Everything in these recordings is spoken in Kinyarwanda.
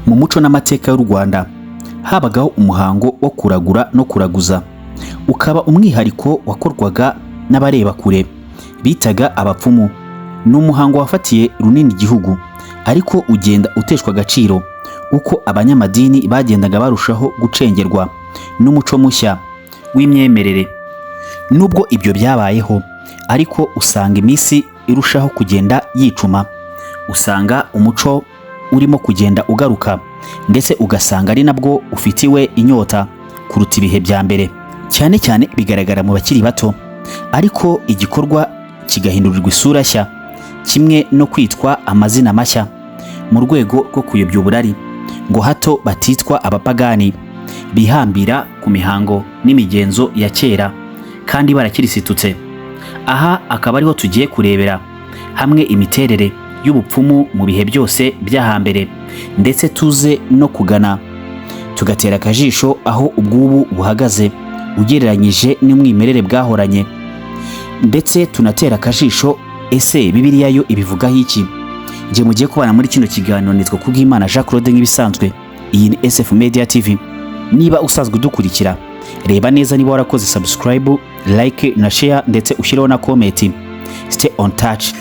Mu muco n'amateka y'u Rwanda habagaho umuhango wo kuragura no kuraguza, ukaba umwihariko wakorwaga n'abareba kure bitaga abapfumu. Ni umuhango wafatiye runini igihugu, ariko ugenda uteshwa agaciro uko abanyamadini bagendaga barushaho gucengerwa n'umuco mushya w'imyemerere. Nubwo ibyo byabayeho ariko, usanga iminsi irushaho kugenda yicuma, usanga umuco urimo kugenda ugaruka, ndetse ugasanga ari nabwo ufitiwe inyota kuruta ibihe bya mbere. Cyane cyane bigaragara mu bakiri bato, ariko igikorwa kigahindurirwa isura nshya kimwe no kwitwa amazina mashya mu rwego rwo kuyobya uburari, ngo hato batitwa abapagani bihambira ku mihango n'imigenzo ya kera kandi barakirisitutse. Aha akaba ariho tugiye kurebera hamwe imiterere y'ubupfumu mu bihe byose by'ahambere, ndetse tuze no kugana tugatera akajisho aho ubwubu buhagaze ugereranyije n'umwimerere bwahoranye, ndetse tunatera akajisho ese Bibiliya yo ibivugaho iki? Njye mugiye kubana muri kino kiganiro nitwa Kubwimana Jean Claude nk'ibisanzwe. Iyi ni SF Media TV. Niba usanzwe udukurikira, reba neza niba warakoze subscribe, like na share, ndetse ushyireho na comment. Stay on touch.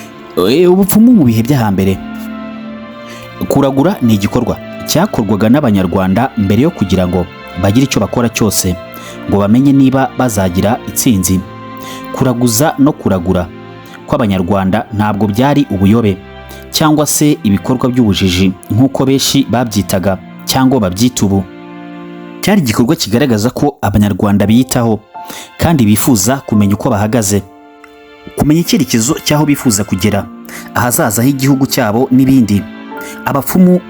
Ubupfumu mu bihe by'ahambere. Kuragura ni igikorwa cyakorwaga n'Abanyarwanda mbere yo kugira ngo bagire icyo bakora cyose, ngo bamenye niba bazagira itsinzi. Kuraguza no kuragura kw'Abanyarwanda ntabwo byari ubuyobe cyangwa se ibikorwa by'ubujiji nk'uko benshi babyitaga cyangwa babyita ubu. Cyari igikorwa kigaragaza ko Abanyarwanda biyitaho kandi bifuza kumenya uko bahagaze, kumenya icyerekezo cy'aho bifuza kugera, ahazaza h'igihugu cyabo n'ibindi. Abapfumu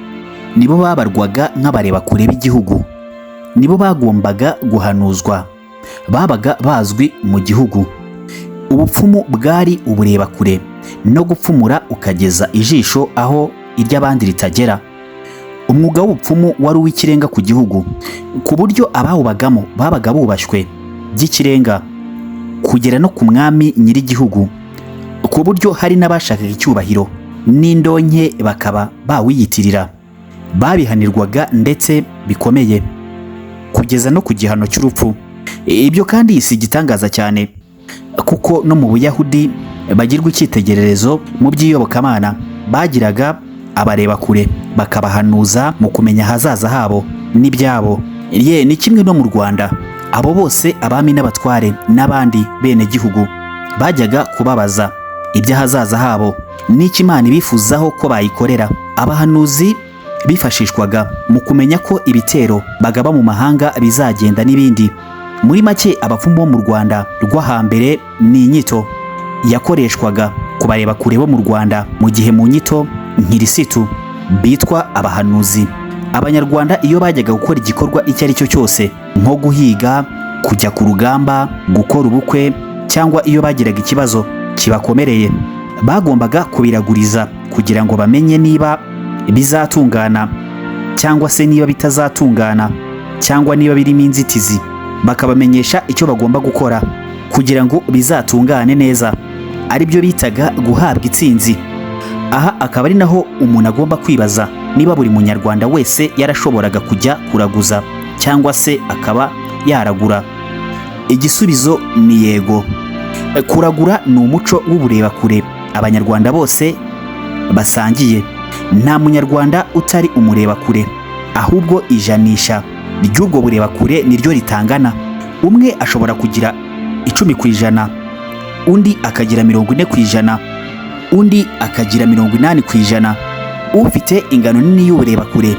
nibo babarwaga nk'abareba kure b'igihugu, nibo bagombaga guhanuzwa, babaga bazwi mu gihugu. Ubupfumu bwari ubureba kure no gupfumura ukageza ijisho aho iry'abandi ritagera. Umwuga w'ubupfumu wari uw'ikirenga ku gihugu, ku buryo abawubagamo babaga bubashywe by'ikirenga kugera no ku mwami nyir'igihugu, ku buryo hari n'abashakaga icyubahiro n'indonke bakaba bawiyitirira. Babihanirwaga ndetse bikomeye, kugeza no ku gihano cy'urupfu. Ibyo kandi si igitangaza cyane, kuko no mu Buyahudi bagirwa icyitegererezo mu by'iyobokamana bagiraga abareba kure, bakabahanuza mu kumenya ahazaza habo n'ibyabo. Ye ni kimwe no mu Rwanda, abo bose, abami n'abatware n'abandi benegihugu, bajyaga kubabaza iby'ahazaza habo n'icyo Imana ibifuzaho ko bayikorera. Abahanuzi bifashishwaga mu kumenya ko ibitero bagaba mu mahanga bizagenda n'ibindi. Muri make, abapfumu bo mu Rwanda rwo hambere ni inyito yakoreshwaga ku bareba kure bo mu Rwanda, mu gihe mu nyito nkirisitu bitwa abahanuzi. Abanyarwanda iyo bajyaga gukora igikorwa icyo ari cyo cyose, nko guhiga, kujya ku rugamba, gukora ubukwe, cyangwa iyo bagiraga ikibazo kibakomereye, bagombaga kubiraguriza kugira ngo bamenye niba bizatungana cyangwa se niba bitazatungana, cyangwa niba birimo inzitizi, bakabamenyesha icyo bagomba gukora kugira ngo bizatungane neza, aribyo bitaga guhabwa itsinzi. Aha akaba ari naho umuntu agomba kwibaza niba buri Munyarwanda wese yarashoboraga kujya kuraguza cyangwa se akaba yaragura. Igisubizo ni yego. Kuragura ni umuco w'uburebakure Abanyarwanda bose basangiye. Nta Munyarwanda utari umurebakure, ahubwo ijanisha ry'ubwo burebakure niryo ritangana. Umwe ashobora kugira 10%, undi akagira 40%, undi akagira 80%. Ufite ingano nini y'uburebakure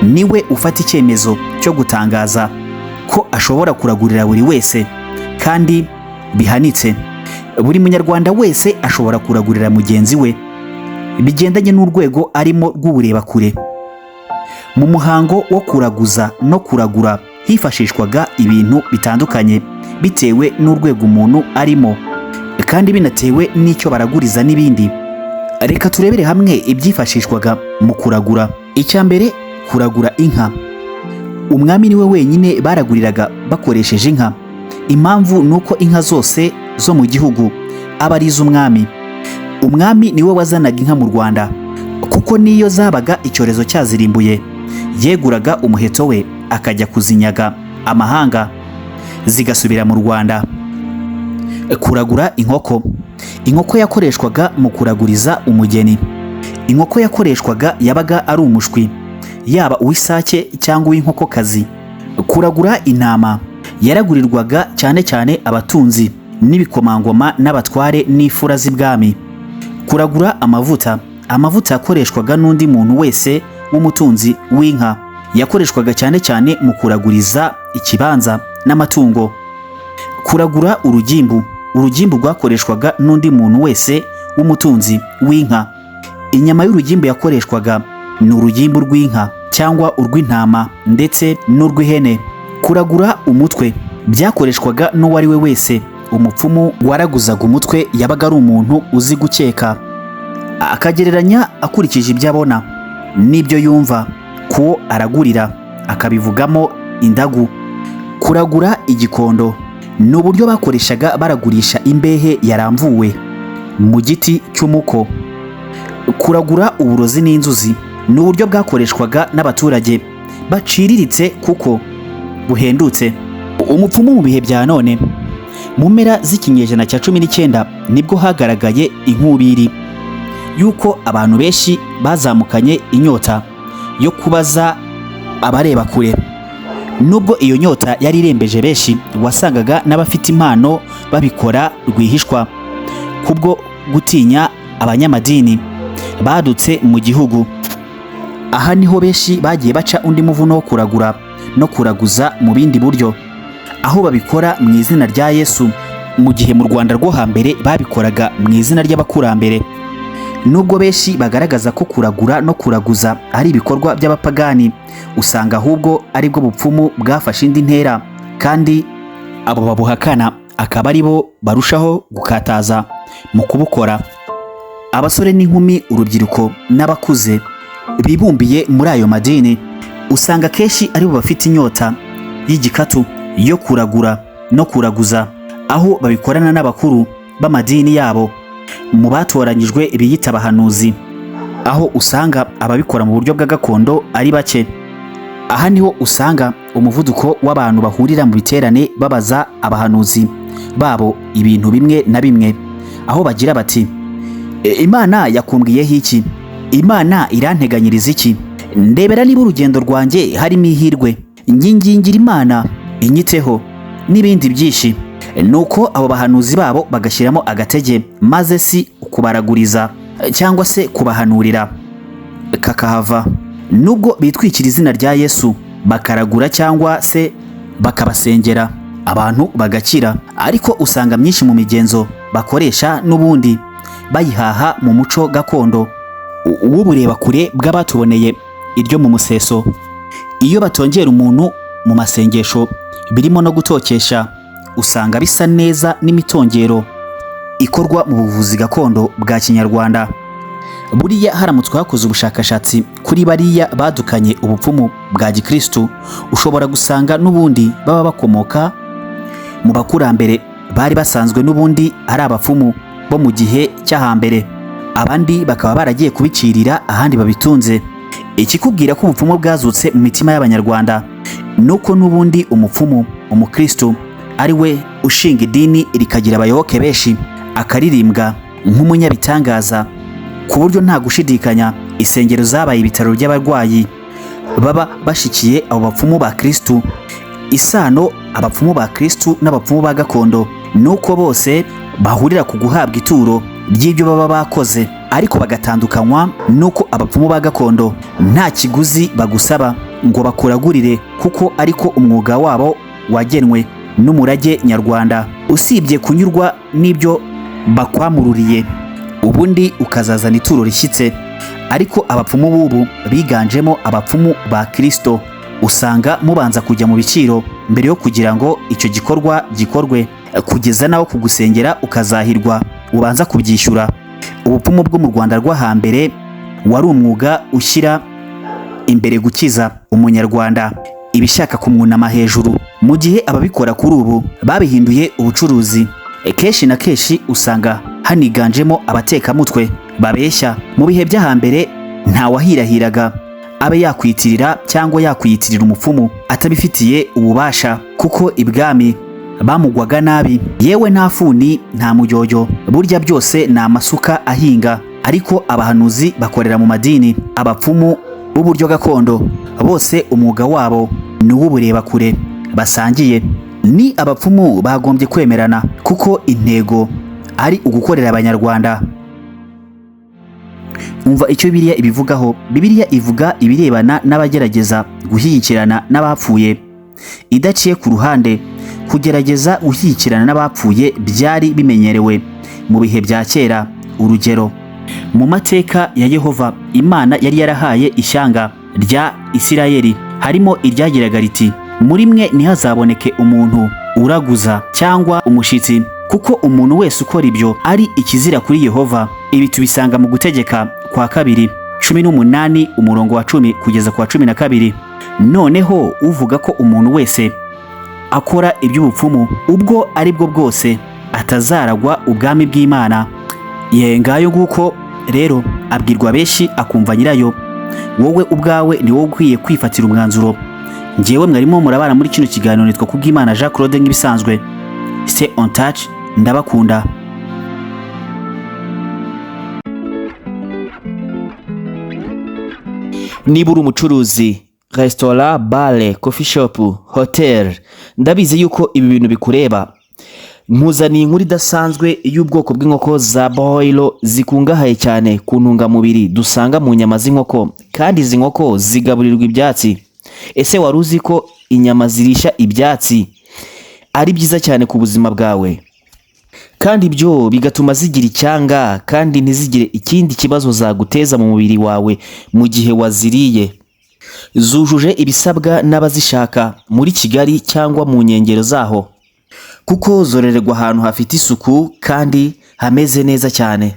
niwe ufata icyemezo cyo gutangaza ko ashobora kuragurira buri wese kandi bihanitse. Buri Munyarwanda wese ashobora kuragurira mugenzi we bigendanye n'urwego arimo rw'uburebakure. Mu muhango wo kuraguza no kuragura hifashishwaga ibintu bitandukanye bitewe n'urwego umuntu arimo, kandi binatewe n'icyo baraguriza n'ibindi. Reka turebere hamwe ibyifashishwaga mu kuragura. Icya mbere, kuragura inka. Umwami niwe wenyine baraguriraga bakoresheje inka. Impamvu ni uko inka zose zo mu gihugu aba ari iz'umwami. Umwami niwe wazanaga inka mu Rwanda, kuko niyo zabaga icyorezo cyazirimbuye. Yeguraga umuheto we akajya kuzinyaga amahanga, zigasubira mu Rwanda. Kuragura inkoko. Inkoko yakoreshwaga mu kuraguriza umugeni. Inkoko yakoreshwaga yabaga ari umushwi, yaba uw'isake cyangwa uw'inkokokazi. Kuragura intama yaragurirwaga cyane cyane abatunzi n'ibikomangoma n'abatware n'imfura z'ibwami. Kuragura amavuta. Amavuta yakoreshwaga n'undi muntu wese w'umutunzi w'inka. Yakoreshwaga cyane cyane mu kuraguriza ikibanza n'amatungo. Kuragura urugimbu. Urugimbu rwakoreshwaga n'undi muntu wese w'umutunzi w'inka. Inyama y'urugimbu yakoreshwaga ni urugimbu rw'inka cyangwa urw'intama ndetse n'urw'ihene. Kuragura umutwe byakoreshwaga n'uwo ari we wese. Umupfumu waraguzaga umutwe yabaga ari umuntu uzi gukeka, akagereranya akurikije ibyo abona n'ibyo yumva kuwo aragurira, akabivugamo indagu. Kuragura igikondo ni uburyo bakoreshaga baragurisha imbehe yaramvuwe mu giti cy'umuko. Kuragura uburozi n'inzuzi ni uburyo bwakoreshwaga n'abaturage baciriritse kuko buhendutse. Umupfumu mu bihe bya none. Mu mpera z'ikinyejana cya 19 nibwo hagaragaye inkubiri y'uko abantu benshi bazamukanye inyota yo kubaza abareba kure. Nubwo iyo nyota yari irembeje benshi, wasangaga n'abafite impano babikora rwihishwa kubwo gutinya abanyamadini badutse mu gihugu. Aha niho benshi bagiye baca undi muvuno wo kuragura no kuraguza mu bindi buryo, aho babikora mu izina rya Yesu, mu gihe mu Rwanda rwo hambere babikoraga mu izina ry'abakurambere. Nubwo benshi bagaragaza ko kuragura no kuraguza ari ibikorwa by'abapagani, usanga ahubwo aribwo bupfumu bwafashe indi ntera, kandi abo babuhakana akaba ari bo barushaho gukataza mu kubukora. Abasore n'inkumi, urubyiruko n'abakuze bibumbiye muri ayo madini, usanga akenshi aribo bafite inyota y'igikatu yo kuragura no kuraguza, aho babikorana n'abakuru b'amadini yabo mu batoranyijwe biyita abahanuzi, aho usanga ababikora mu buryo bwa gakondo ari bake. Aha niho usanga umuvuduko w'abantu bahurira mu biterane babaza abahanuzi babo ibintu bimwe na bimwe, aho bagira bati: "Imana yakumbwiyeho iki? Imana iranteganyiriza iki? Ndebera niba urugendo rwanjye harimo ihirwe, nyingingira Imana inyiteho," n'ibindi byinshi. Nuko abo bahanuzi babo bagashyiramo agatege, maze si ukubaraguriza cyangwa se kubahanurira kakahava. Nubwo bitwikira izina rya Yesu bakaragura cyangwa se bakabasengera abantu bagakira, ariko usanga myinshi mu migenzo bakoresha n'ubundi bayihaha mu muco gakondo w'ubureba kure bw'abatuboneye iryo mu museso. Iyo batongera umuntu mu masengesho birimo no gutokesha, usanga bisa neza n'imitongero ikorwa mu buvuzi gakondo bwa kinyarwanda. Buriya haramutswe hakoze ubushakashatsi kuri bariya badukanye ubupfumu bwa gikristu, ushobora gusanga n'ubundi baba bakomoka mu bakurambere bari basanzwe n'ubundi ari abapfumu bo mu gihe cy'ahambere, abandi bakaba baragiye kubicirira ahandi babitunze. Ikikubwira ko ubupfumu bwazutse mu mitima y'Abanyarwanda nuko n'ubundi umupfumu umukristo ari we ushinga idini rikagira abayoboke benshi, akaririmbwa nk'umunyabitangaza, ku buryo nta gushidikanya insengero zabaye ibitaro by'abarwayi baba bashikiye abo bapfumu ba Kristu. Isano abapfumu ba Kristu n'abapfumu ba gakondo ni uko bose bahurira ku guhabwa ituro ry'ibyo baba bakoze, ariko bagatandukanywa n'uko abapfumu ba gakondo nta kiguzi bagusaba ngo bakuragurire, kuko ariko umwuga wabo wagenwe n'umurage nyarwanda, usibye kunyurwa n'ibyo bakwamururiye, ubundi ukazazana ituro rishyitse. Ariko abapfumu b'ubu biganjemo abapfumu ba Kristo, usanga mubanza kujya mu biciro mbere yo kugira ngo icyo gikorwa gikorwe, kugeza naho kugusengera ukazahirwa ubanza kubyishyura. Ubupfumu bwo mu Rwanda rwo hambere wari umwuga ushyira imbere gukiza umunyarwanda ibishaka kumwunama hejuru, mu gihe ababikora kuri ubu babihinduye ubucuruzi. Kenshi na kenshi usanga haniganjemo abatekamutwe babeshya. Mu bihe by'ahambere ntawahirahiraga abe yakwitirira cyangwa yakwiyitirira umupfumu atabifitiye ububasha, kuko ibwami bamugwaga nabi. Yewe, nta funi nta mujyojyo, burya byose ni amasuka ahinga. Ariko abahanuzi bakorera mu madini, abapfumu b'uburyo gakondo, bose umwuga wabo ni uw'ubureba kure basangiye. Ni abapfumu bagombye kwemerana, kuko intego ari ugukorera Abanyarwanda. Umva icyo Bibiliya ibivugaho. Bibiliya ivuga ibirebana n'abagerageza gushyigikirana n'abapfuye idaciye ku ruhande. Kugerageza gushyigikirana n'abapfuye byari bimenyerewe mu bihe bya kera. Urugero, mu mateka ya Yehova Imana yari yarahaye ishyanga rya Isirayeli, harimo iryagiraga riti: "Muri mwe ntihazaboneke umuntu uraguza cyangwa umushitsi, kuko umuntu wese ukora ibyo ari ikizira kuri Yehova." Ibi tubisanga mu Gutegeka kwa Kabiri 18, umurongo wa 10 kugeza ku wa 12. Noneho uvuga ko umuntu wese akora iby'ubupfumu ubwo ari bwo bwose atazaragwa ubwami bw'Imana. Ye, ngayo nguko rero, abwirwa benshi akumva nyirayo. Wowe ubwawe ni wowe ukwiye kwifatira umwanzuro. Ngewe mwarimo murabana muri kino kiganiro nitwa Kubwimana Jean Claude, nk'ibisanzwe. Stay on touch, ndabakunda. Niba uri umucuruzi, resitora, bar, coffee shop, hotel, ndabizi yuko ibi bintu bikureba. Nkuzaniye inkuru idasanzwe y'ubwoko bw'inkoko za broiler zikungahaye cyane ku ntungamubiri dusanga mu nyama z'inkoko, kandi izi nkoko zigaburirwa ibyatsi. Ese wari uzi ko inyama zirisha ibyatsi ari byiza cyane ku buzima bwawe, kandi ibyo bigatuma zigira icyanga kandi ntizigire ikindi kibazo zaguteza mu mubiri wawe mu gihe waziriye? Zujuje ibisabwa n'abazishaka muri Kigali cyangwa mu nkengero zaho, kuko zororerwa ahantu hafite isuku kandi hameze neza cyane.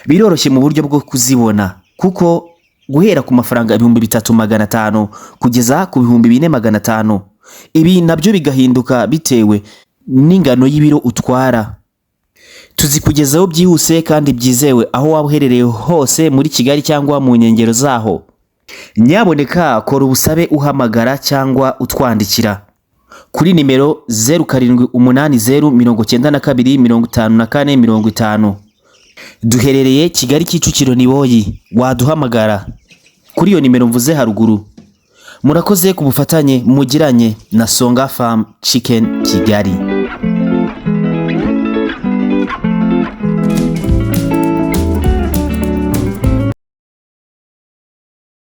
Biroroshye mu buryo bwo kuzibona, kuko guhera ku mafaranga 3500 kugeza ku 4500. Ibi nabyo bigahinduka bitewe n'ingano y'ibiro utwara. Tuzikugezaho byihuse kandi byizewe aho waba uherereye hose muri Kigali cyangwa mu nkengero zaho. Nyaboneka kora ubusabe uhamagara cyangwa utwandikira kuri nimero 0780925450. Duherereye Kigali, Kicukiro, Niboyi. Waduhamagara kuri iyo nimero mvuze haruguru. Murakoze ku bufatanye mugiranye na Songa Farm Chicken Kigali.